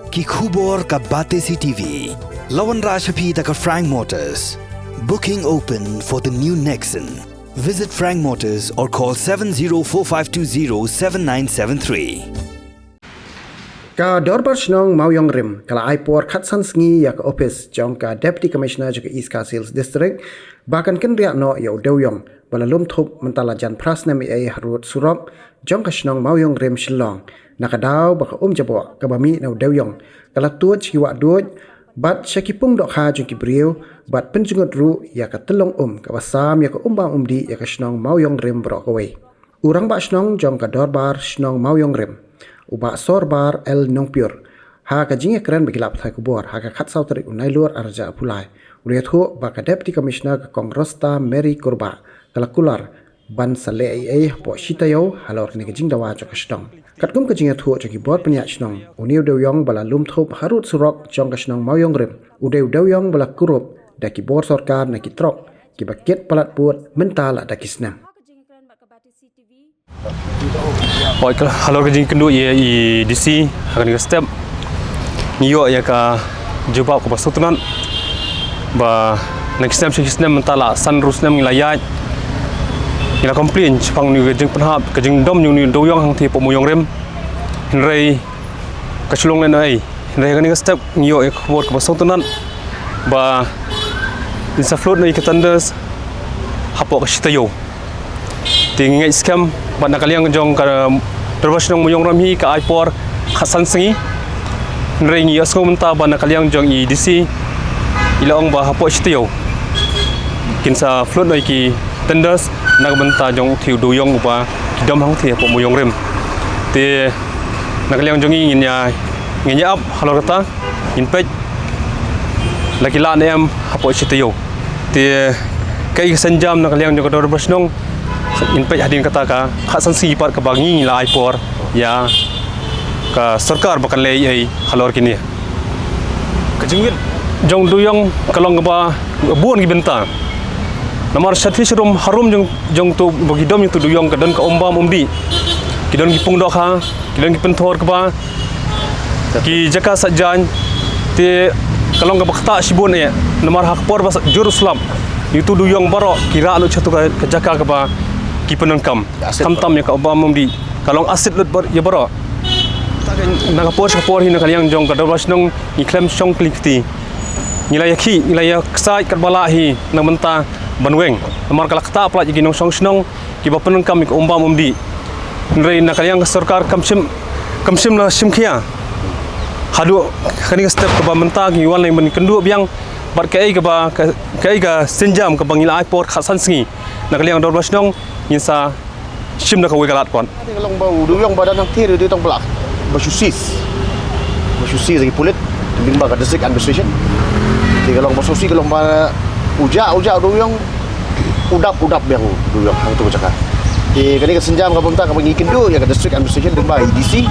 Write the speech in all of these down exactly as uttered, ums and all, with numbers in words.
Ki khubor ka Batesi T V. La wanrah sha phi da ka Frank Motors. Booking open for the new Nexon. Visit Frank Motors or call seven zero four five two zero seven nine seven three. Ka Dorbar Shnong Mawïong Rim ka la ai por khatsan sngi ïa ka ophis jong ka Deputy Commissioner jong ka East Khasi Hills District ba kan kynriah noh ïa u dewïong ba la lum thup mynta la jan phra snem ei ei harud surok jong ka shnong Mawïong Rim Shillong, na ka daw ba ka um jaboh kaba mih na u dewïong ka la tuid sha ki wah duid bad sha ki pung dohkha jong ki briew bad pynjngut ruh ïa ka tyllong um kaba sam ïa ka um bam um dih ïa ka shnong Mawïong Rim baroh kawei. U Rangbah Shnong jong ka Dorbar Shnong Mawïong Rim, u Bah Sorbar L Nongpyur, ha ka jingïakren bad ki lad pathai khubor ha ka khatsaw tarik u Nailur arhajar arphew lai, u la ïathuh ba ka Deputy Commissioner ka Kong Rosta Mary Kurbah ka la kular ban sa leh ei ei hapoh shi taïew halor kane ka jingdawa jong ka shnong. Katkum ka jingïathuh jong ki bor pynïaid shnong, une u dewïong ba la lum thup harud surok jong ka shnong Mawïong Rim u dei u dewïong ba la kurup da ki bor sorkar na ki trok kiba kit palat pud mynta la da ki snem. Oi, ka, halor ka jingkynduh ïa i D C ha kane ka step, ngi ïoh ïa ka jubab kaba sngewtynnat ba na ki snem sha ki snem mynta la san hynriew snem ngi la ïaid, ngi la complain shaphang une ka jingpynhap, ka jingdom jong une u dewïong hangtei hapoh Mawïong Rim. Hynrei ka shu long lehnoh noh ei. Hynrei ha kane ka step ngi ïoh ïa ka khubor kaba sngewtynnat ba ngin sa float noh ïa ka tenders hapoh ka shi taïew. Te ngi ngeit skhem ba na ka liang jong ka Dorbar Shnong Mawïong Rim hi ka ai por khatsan sngi. Hynrei ngi ïohsngew mynta ba na ka liang jong i D C i la ong ba hapoh shi taïew kin sa float noh ïa ki tenders na ka bynta jong uthei u dewïong uba ki dom hangtei hapoh Mawïong Rim. Te na ka liang jong ngi ngin ïa, ngin ïa ap halor kata, ngin peit la ki lah ne em hapoh shi taïew. Te kaei ka sienjam na ka liang jong ka Dorbar Shnong, ngin peit hadien kata ka khatsan sngi pat kaba ngi la ai por ïa ka sorkar ba kan leh ei ei halor kine. Ka jingwit jong u dewïong ka long kaba bun ki bynta. Namar shatei sharum harum jong, jong uto ba ki dom ïa uto u dewïong ka don ka um bam um dih. Ki don ki pung dohkha, ki don ki pynthor kba, ki jaka sait jaiñ. Te ka long kaba ktah shibun eh. Namar ha ka por ba sa jur u slap, ïa uto u dewïong baroh ki rah lut sha uto ka, ka jaka kaba ki pyndonkam. Khamtam ïa ka um bam um dih, ka long asid lut bar-, ïa baroh. Na ka por sha ka por hi na ka liang jong ka Dorbar Shnong ngi khlem shong kli kti. Ngi la ïakhih, ngi la ïaksaid katba lah hi na ka bynta ban weng. Namar ka la ktah palat ïa ki nongshong shnong kiba pyndonkam ïa ka um bam um dih. Hynrei na ka liang ka sorkar kam shym, kam shym la shim khia haduh kane ka step kaba mynta ngi wan leh ban kynduh biang bad kaei kaba, ka, kaei ka sienjam kaba ngi la ai por khatsan sngi na ka liang Dorbar Shnong ngin sa shim da kawei ka lad pat. Te ka long ba u dewïong ba don hangtei u dei tang ba la, ba shu seize, ba shu seize da ki pulit lyngba ka district administration. Te ka long ba shu seize, ka long ba u jah, u jah u dewïong, u dap, u dap biang u dewïong hangto ka jaka. Te kane ka sienjam kaba mynta kaba ngi kynduh ïa ka district administration lyngba i D C,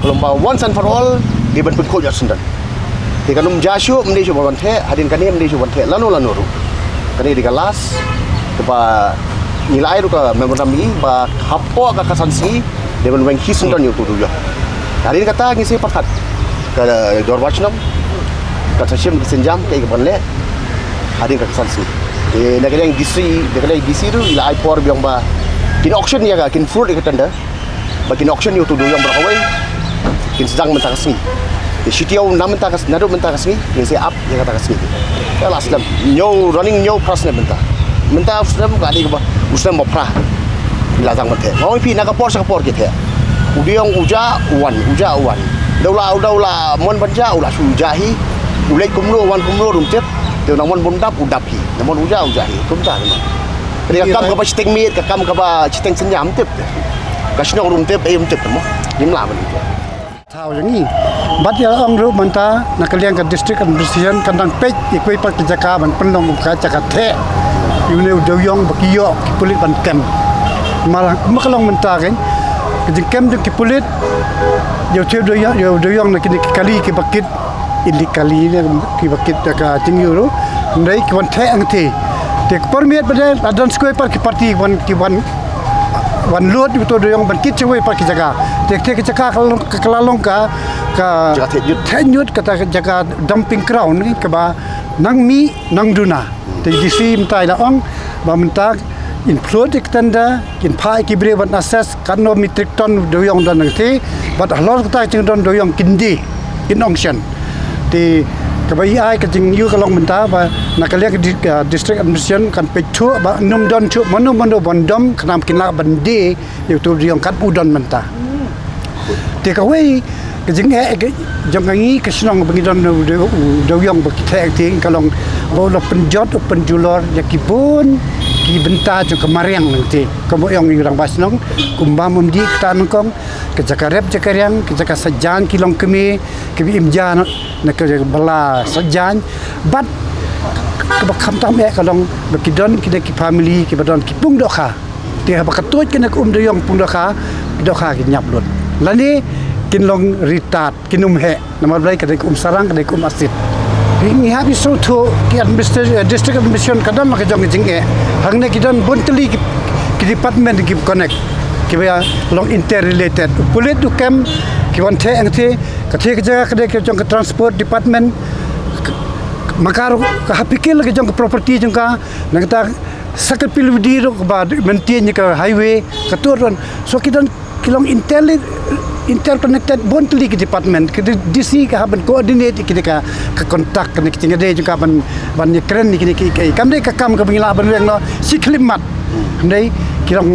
ka long ba once and for all dei ban pynkhuid ïa u syndon. Te kan ym jia shuh, ym dei shuh ban theh, hadien kane ym dei shuh ban theh lano lano ruh. Kane dei ka last kaba ngi la ai ruh ka memorandum ïa i ba hapoh ka khatsan sngi dei ban weng hi syndon ïa uto u dewïong. Hadien kata ngin sa pyrkhat ka Dorbar Shnong kan sa shim ka sienjam kaei kaban leh hadien ka khatsan sngi. Te na ka liang i D C, na ka liang i D C ruh i la ai por biang ba kin auction ïa ka, kin float ïa ka tender. Ba kin auction ïa uto u dewïong baroh kawei, kin sdang mynta ka sngi. Te shi taïew na mynta ka, naduh mynta ka sngi ngin sa ap ïa kata ka sngi. Ïa la slem, hynñiew, running hynñiew phra snem mynta. Mynta u snem ka dei kaba u snem ba phra. Ngi la sdang ban theh. Nga ong ïa phi na ka por sha ka por ki theh. U dewïong u jah u wan, u jah u wan. Da u la, da u la mon ban jah, u la shu jah hi. U leit kumno, wan kumno ruh ym tip. Te u nang mon ban dap, u dap hi. Nang mon u jah, u jah hi. Kumta kumta. Ka dei ka kam kaba shiteng miet, ka kam kaba shiteng synñia ym tip. Ka shnong ruh ym tip, ei ym tip mo. Ngim lah ban tip. Thaw jong ngi. Bad ïa ong ruh mynta na ka liang ka district administration kan dang peit ïa kiwei pat ki jaka ban pynlong ka jaka theh ïa une u dewïong ba ki ïoh ki pulit ban kem. Namar ma ka long mynta kein ka jingkem jong ki pulit ïa u theh u dewïong, ïa u dewïong na kine ki kali kiba kit illegally ne kiba kit da ka jingïoh ruh. Hynrei ki wan theh hangtei. Te ka por miet ba dei la don sa kawei pat ki party wan, ki wan, wan lut ïa uto u dewïong ban kit sha kawei pat ki jaka. Te, te ki jaka ka long, ka, ka la long ka, ka jaka theh ñiut, theh ñiut kata ka jaka dumping ground ni kaba nang mih nang duna. Te DC mynta i la ong ba mynta in float ïa ka tender, kin phah ïa ki briew ban assess katno metric ton dewiong don nangtei, bad halor kata ka jingdon dewiong kin die, kin ong shen. Te kaba i ai ka jingïohi ka long mynta ba na ka liang ka di-, ka district administration kan peit thuh ba ym don thuh mano mano ban dom khnang kin lah ban die ïa uto u dewiong kat u don mynta. Te kawei ka jingeh ka jong ka ngi ka shnong ba ngi don u dew-, u dewiong ba ki theh te ka long ba u la pynjot u pynjulor ïa ki bun ki bynta jong ka mariang te. Ka mo ong i rangbah shnong kumba mem dih kata nyngkong, ka jaka rep jaka riang, ka jaka sajan ki long kmie, ka bi im ja na, na ka bala sajan. Bad kaba khamtam eh ka long ba ki don kine ki family kiba don ki pung dohkha. Te haba ka tuid kine ki um dewiong pung dohkha, ki dohkha ki ñiap lut. Lane kin long ritat, kin ym heh. Namar balei ka dei ka um sarang, ka dei ka um asit. Ngi hap ïa sngewthuh ki administration, eh, district administration ka don la ka jong ka jingeh. Hangne ki don bun tylli ki, ki department ki connect, kiba long interrelated. U pulit u kem, ki wan theh hangtei, ka theh ka jaka ka dei ka jong ka transport department. Ka, ka, ma ka ruh ka hap ïa ki la ka jong ka property jong ka, nangta sa ka PWD ruh kaba maintain ïa ka highway, ka tur don. So ki don ki long inter-, interconnected bun tylli ki department. Ka DC ka hap ban coordinate ïa kine ka, ka contact kine ki jingïadei jong ka ban, ban ïakren ïa kine ki, ki, kam dei ka kam kaba ngi lah ban weng noh shi khyllipmat. Kam dei ki long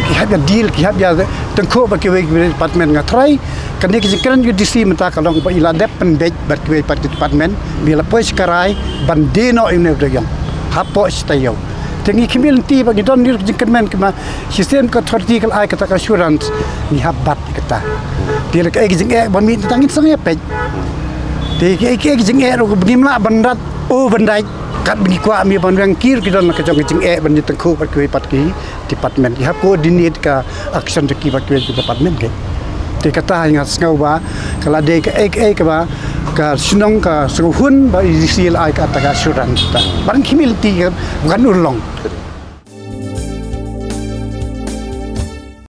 ki hap ïa deal, ki hap ïa tyngkhuh bad kiwei kiwei department. Nga tharai kane ka jingkren ka DC mynta ka long ba i la dep pynbeit bad kiwei pat ki department, ba i la poi sha ka rai ban die noh ïa une u dewiong hapoh shi taïew. Te ngi khmih lynti ba ngi don ïa ka jingkyrmen kaba shisien ka authority ka la ai kata ka assurance, ngi hap bat ïa kata. Te lada kaei ka jingeh ba mih, tang ngin sa ïa peit. Te kaei kaei ka jingeh ruh ba ngim lah ban rat, oh, ban dait. Katba ngi kwah, mih ban weng, ki ruh ki don la ka jong ka jingeh ban ïatyngkhuh bad kiwei pat ki department. Ki hap coordinate ka action jong ki bad kiwei ki department ki. Te kata nga sngew ba ka la dei kaei kaei kaba ka shnong ka sngewhun ba i DC la ai kata ka assurance ta. Ban khmih lynti ka ban urlong.